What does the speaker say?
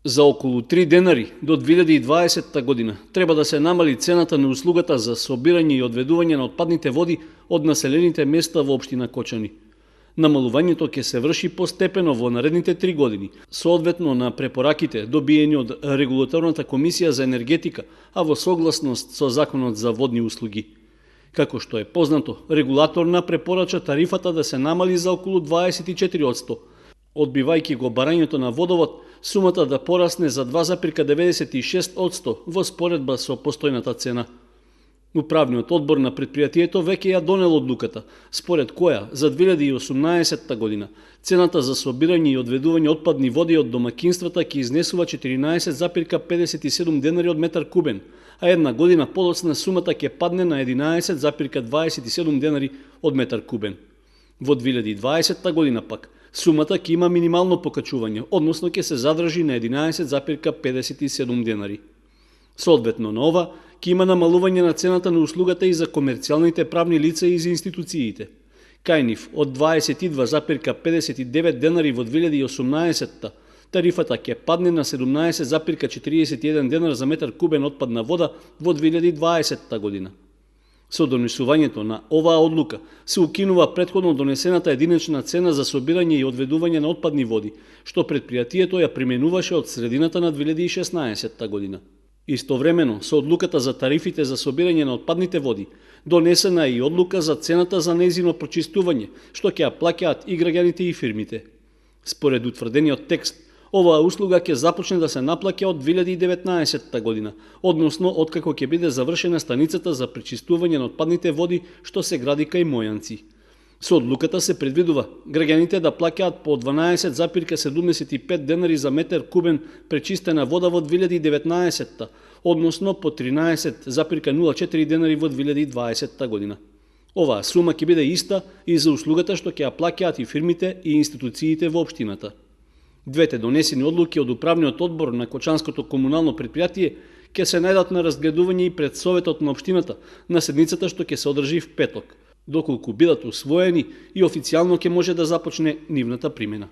За околу 3 денари до 2020 година треба да се намали цената на услугата за собирање и одведување на отпадните води од населените места во општина Кочани. Намалувањето ќе се врши постепено во наредните 3 години, соодветно на препораките добиени од Регулаторната комисија за енергетика, а во согласност со Законот за водни услуги. Како што е познато, регулаторна препорача тарифата да се намали за околу 24%, одбивајќи го барањето на водовод, сумата да порасне за 2,96% во споредба со постојната цена. Управниот одбор на предпријатието веќе ја донел одлуката, според која за 2018 година цената за собирање и одведување отпадни води од домакинствата ќе изнесува 14,57 денари од метар кубен, а една година подоцна сумата ќе падне на 11,27 денари од метар кубен. Во 2020 година пак сумата ќе има минимално покачување, односно ќе се задржи на 11,57 денари. Соодветно на ова, ќе има намалување на цената на услугата и за комерцијалните правни лица и за институциите. Кај нив од 22,59 денари во 2018 тарифата ќе падне на 17,41 денар за метар кубен отпадна вода во 2020 година. Со донесувањето на оваа одлука се укинува претходно донесената единична цена за собирање и одведување на отпадни води, што предпријатието ја применуваше од средината на 2016 година. Истовремено, со одлуката за тарифите за собирање на отпадните води, донесена е и одлука за цената за нејзино прочистување, што ќе ја плаќаат и граѓаните и фирмите. Според утврдениот текст, оваа услуга ќе започне да се наплаќа од 2019 година, односно откако ќе биде завршена станицата за пречистување на отпадните води што се гради кај Мојанци. Со одлуката се предвидува граѓаните да плаќаат по 12,75 денари за метар кубен пречистена вода во 2019, односно по 13,04 денари во 2020 година. Оваа сума ќе биде иста и за услугата што ќе ја плаќаат и фирмите и институциите во општината. Двете донесени одлуки од управниот одбор на Кочанското комунално предпријатие ќе се најдат на разгледување и пред Советот на општината на седницата што ќе се одржи в петок, доколку бидат усвоени и официјално ќе може да започне нивната примена.